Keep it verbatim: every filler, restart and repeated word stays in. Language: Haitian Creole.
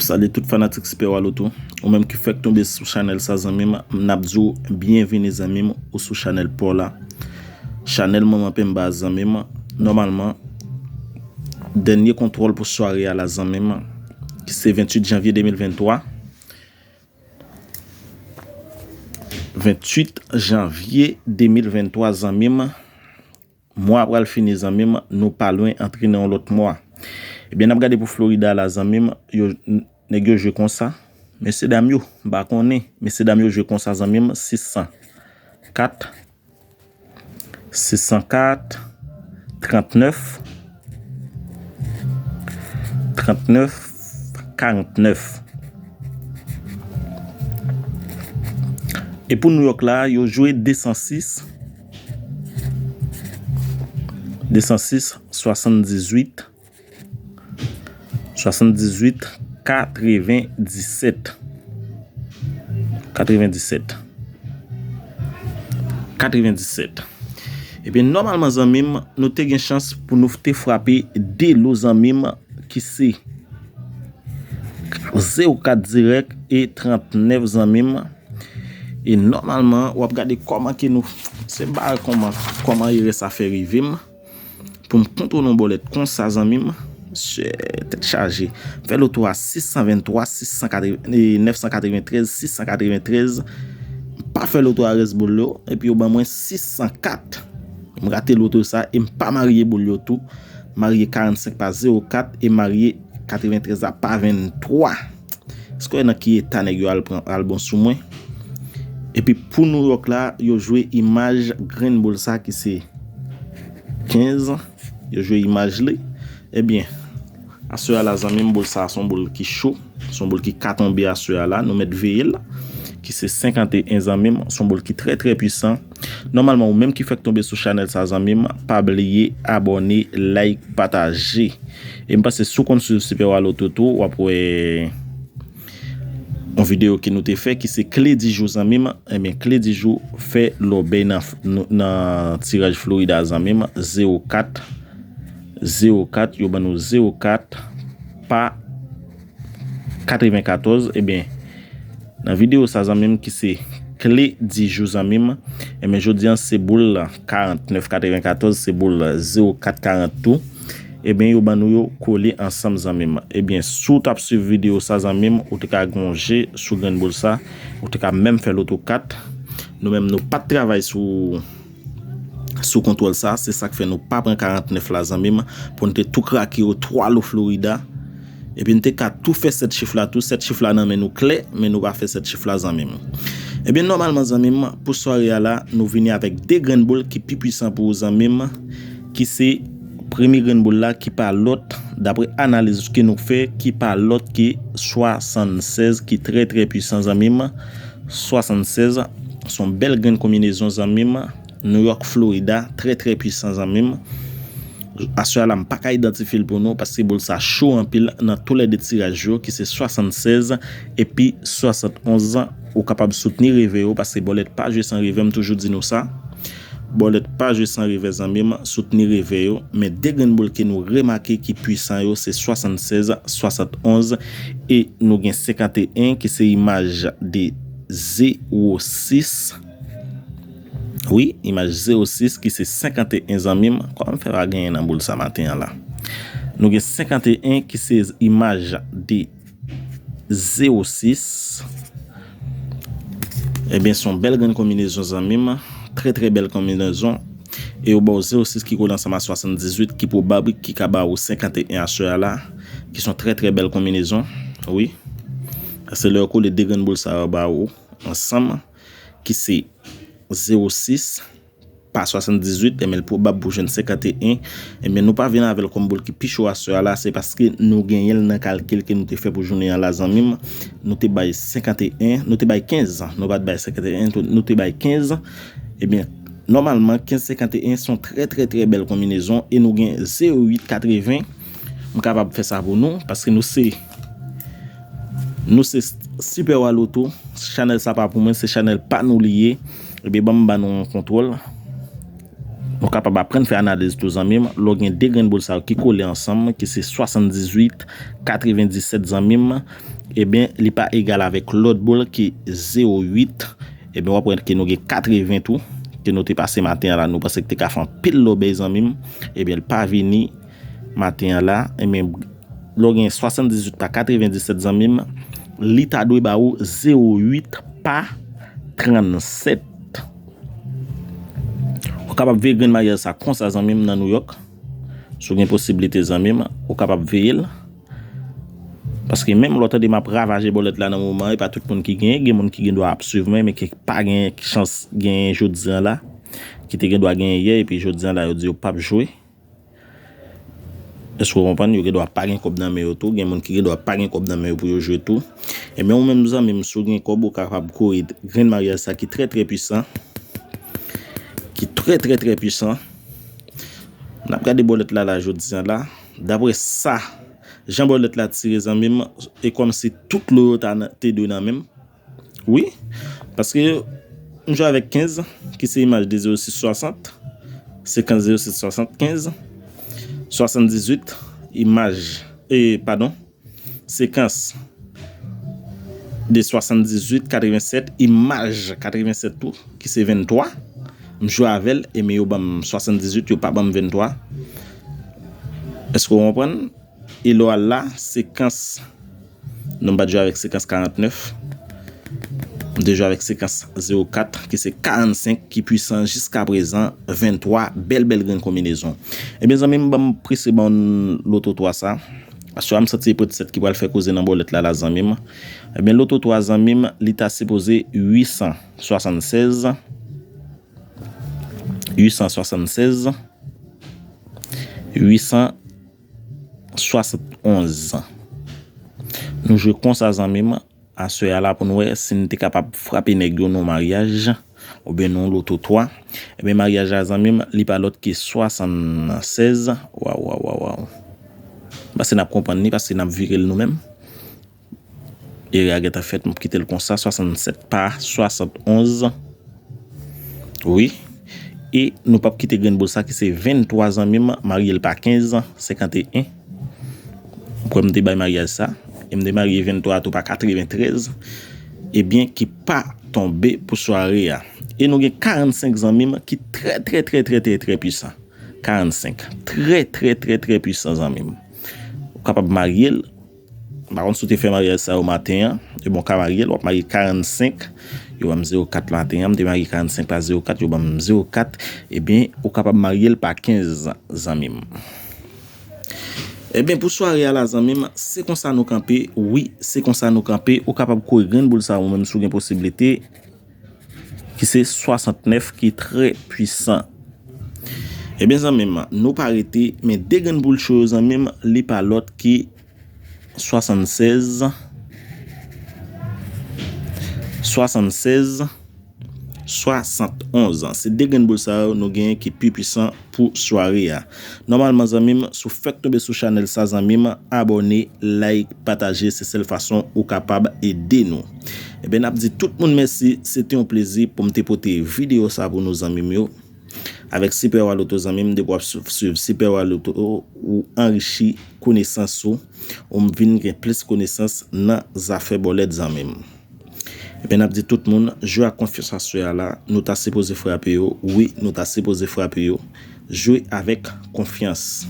Salye tout fanatik Super Wa Loto. Ou menm ki fèk tonbe sou chanèl sa, zanmi m, n ap di w byenvini, zanmi m, ou sou chanèl pa w la. Chanèl Manman Pemba, zanmi m. Nòmalman, dènye kontwòl pou sware a la, zanmi m, ki se venntuit janvye de mil venntwa. Venntuit janvye de mil venntwa, zanmi m. Mwa a pral fini, zanmi m, nou pa lwen antre nan yon lòt mwa. Ebyen, n ap gade pou Florida la, zanmi m, yo, n-, nèg yo jwe konsa. Mesye dam yo, m pa konnen. Mesye dam yo jwe konsa, zanmi m, sis san kat, sis san kat, trannèf, trannèf, karannèf. E pou New York la, yo jwe de san sis, de san sis, swasanndizuit, swasanndizuit, katrevendisèt. Katrevendisèt. Katrevendisèt. Ebyen, nòmalman, zanmi m, nou te gen chans pou nou te frape de lo, zanmi m, ki se zewo kat dirèk e trannèf, zanmi m. E nòmalman, w ap gade kòman ke nou, se bagay kòman, kòman erè sa fè rive m. Pou m kontwole yon bòlèt konsa, zanmi m, se tèt chaje. M fè loto a sis san venntwa, sis san katreventi, nèf san katreventrèz, sis san katreventrèz. M pa fè loto a rès boul yo, epi yo ban mwen sis san kat. M rate loto sa e m pa marye boul yo tou. Marye karannsenk pa zewo kat e marye katreventrèz la pa venntwa. Èske w wè nan ki eta nèg yo al pran, al bon sou mwen? Epi pou New York la, yo jwe imaj grenn boul sa ki se kenz. Yo jwe imaj li. Ebyen, aswè a la, zanmi m, boul sa a se yon boul ki cho. Se yon boul ki ka tonbe aswè a la. Nou mèt veye l. Ki se senkanteyen, zanmi m. Se yon boul ki trè, trè pwisan. Nòmalman, ou menm ki fèk tonbe sou chanèl sa, zanmi m, pa bliye abòne, like, pataje. E m panse si w konn swiv Super Wa Loto tou, w ap wè yon videyo ke nou te fè ki se kle di jou, zanmi m. Ebyen, kle di jou fè lòbèy nan, nan tiraj Florida, zanmi m. Zewo kat, zewo kat, yo ban nou zewo kat pa katrevenkatòz. Ebyen, nan videyo sa, zanmi m, ki se kle di jou, zanmi m. Ebyen, jodi a, se boul karannèf katrevenkatòz, se boul zewo kat karant tou. Ebyen, yo ban nou yo kole ansanm, zanmi m. Ebyen, si w t ap swiv videyo sa, zanmi m, ou te ka gon je sou grenn boul sa, ou te ka menm fè loto kat. Nou menm, nou pa t travay sou, sou kontwòl sa, se sa k fè nou pa pran karantnèf la, zanmi m, pou n te tou krake yo twa lo Florida. Epi n te ka tou fè sèt chif la tou, sèt chif la nan men nou klè, men nou pa fè sèt chif la, zanmi m. Ebyen, nòmalman, zanmi m, pou sware a la, nou vini avèk de grenn boul ki pi pwisan pou ou, zanmi m, ki se premye grenn boul la ki pa lòt, daprè analiz ke nou fè, ki pa lòt ke swasannsèz, ki trè, trè pwisan, zanmi m. Swasannsèz, se yon bèl grenn konbinezon, zanmi m. New York, Florida, trè, trè pwisan, zanmi m. Aswè a la, m pa ka idantifye l pou nou, paske boul sa cho anpil nan toulède tiraj yo, ki se swasannsèz epi swasannonz. Ou kapab soutni revè yo, paske bòlèt pa jwe san revè, m toujou di nou sa. Bòlèt pa jwe san revè, zanmi m, soutni revè yo. Men de grenn boul ke nou remake ki pwisan yo, se swasannsèz, swasannonz, e nou gen senkanteyen, ki se imaj de zewo sis. Wi, imaj zewo sis ki se senkanteyen, zanmi m. Kòman m fè pa genyen nan boul sa maten an la? Nou gen senkanteyen ki se imaj de zewo sis. Ebyen, se yon bèl grenn konbinezon, zanmi m. Trè, trè bèl konbinezon. E yo ba w zewo sis ki kole ansanm a swasanndizuit, ki pwobab ki ka ba ou senkanteyen aswè a la, ki se yon trè, trè bèl konbinezon. Wi. Se lè yo kole de grenn boul sa yo ba ou ansanm, ki se zewo sis pa swasanndizuit, ebyen, l pwobab pou jwenn senkanteyen. Ebyen, nou pa vin avè l kòm boul ki pi cho aswè a la, se paske nou genyen l nan kalkil ke nou te fè pou jounen an la, zanmi m. Nou te bay senkanteyen, nou te bay kenz, nou pa t bay senkanteyen, nou te bay kenz. Ebyen, nòmalman, kenz senkanteyen se yon trè, trè, trè bèl konbinezon, e nou gen zewo uit katreven. M kapab fè sa pou nou, paske nou se, nou se Super Wa Loto. Chanèl sa pa pou mwen, se chanèl pa nou li ye. Ebyen, ban m ba nou yon kontwòl. Nou kapab aprann fè analiz tou, zanmi m. Lè w gen de grenn boul sa yo ki kole ansanm, ki se swasanndizuit katrevendisèt, zanmi m. Ebyen, li pa egal avèk lòt boul ki zewo uit. Ebyen, w ap wè ke nou gen katreven tou, ke nou te pase maten an la, nou panse ke te ka fè anpil lòbèy, zanmi m. Ebyen, li pa vini maten an la. Ebyen, lè w gen swasanndizuit pa katrevendisèt, zanmi m, li ta dwe ba ou zewo uit pa trannsèt. Ou kapab veye grenn maryaj sa konsa, zanmi m, nan New York. Si w gen posiblite, zanmi m, ou kapab veye l. Paske menm lè w tande m ap ravaje bòlèt la nan moman, e pa tout moun ki genyen. Gen moun ki gen dwa ap swiv mwen, men ki pa gen chans genyen jodi an la, ki te gen dwa genyen yè, epi jodi an la, yo di yo p ap jwe. Èske w konprann? Yo gen dwa pa gen kòb nan men yo tou. Gen moun ki gen dwa pa gen kòb nan men yo pou yo jwe tou. Ebyen, ou menm, zanmi m, si w gen kòb, ou kapab kore grenn maryaj sa ki trè, trè pwisan. Ki trè, trè, trè pwisan. N ap gade bòlèt la, la, jodi an la. Daprè sa, jan bòlèt la tire, zanmi m, e kòmsi tout lo yo ta nan, te dwe nan men m. Wi, paske m jwe avèk kenz, ki se imaj de zewo sis swasant, sekans zewo sis swasant, kenz, swasanndizuit, imaj, e, padon, sekans de swasanndizuit, katrevensèt, imaj katrevensèt tou, ki se venntwa. M jwe avè l, e men yo ban m swasanndizuit, yo pa ban m venntwa. Èske w konprann? E lè w al la, sekans, non, m pa t jwe avèk sekans karantnèf. M te jwe avèk sekans zewo kat, ki se karannsenk, ki pwisan jiska prezan, venntwa, bèl, bèl grenn konbinezon. Ebyen, zanmi m, ban m prese ban w loto twa sa. Aswè a, m santi se Potisèt ki pral fè koze nan bòlèt la, la, zanmi m. Ebyen, loto twa, zanmi m, li ta sipoze uit san swasannsèz, uit san swasannsèz, uit san swasantonz. Nou jwe konsa, zanmi m, aswè a la pou n wè si n te kapab frape nèg yo nan maryaj oubyen nan loto twa. Ebyen, maryaj la, zanmi m, li pa lòt ke swasannsèz. Waw, waw, waw, waw. Paske n ap konprann li, paske n ap vire l nou menm. Erè a gentan fèt, m ap kite l konsa, swasannsèt pa swasantonz. Wi. E nou p ap kite grenn boul sa ki se venntwa, zanmi m, marye l pa kenz, senkanteyen. Ou kwè m te bay maryaj sa? E m te marye venntwa tou pa katreventrèz. Ebyen, ki pa tonbe pou sware a. E nou gen karannsenk, zanmi m, ki trè, trè, trè, trè, trè, trè pwisan. Karannsenk. Trè, trè, trè, trè pwisan, zanmi m. Ou kapab marye l. M pa konn si w te fè maryaj sa yo maten an. Ebyen, w ka marye l, w ap marye karannsenk. Yo ban m zewo kat maten an, m te marye karannsenk pa zewo kat, yo ban m zewo kat. Ebyen, ou kapab marye l pa kenz, zanmi m. Ebyen, pou sware a la, zanmi m, se konsa nou kanpe. Wi, se konsa nou kanpe. Ou kapab kore grenn boul sa ou menm si w gen posiblite, ki se swasantnèf, ki trè pwisan. Ebyen, zanmi m, nou pa rete, men de grenn boul cho yo, zanmi m, li pa lòt ki swasannsèz, swasannsèz, swasantonz. Se de grenn boul sa yo nou genyen ki pi pwisan pou sware a. Nòmalman, zanmi m, si w fèk tonbe sou chanèl sa, zanmi m, abòne, like, pataje, se sèl fason ou kapab ede nou. Ebyen, n ap di tout moun mèsi, se te yon plezi pou m te pote videyo sa pou nou, zanmi m yo. Avèk Super Wa Loto, zanmi m, depi w ap swiv, swiv Super Wa Loto, ou anrichi konesans ou, ou vin gen plis konesans nan zafè bòlèt, zanmi m. Ebyen, n ap di tout moun, jwe ak konfyans aswè a la, nou ta sipoze frape yo, wi, nou ta sipoze frape yo. Jwe avèk konfyans.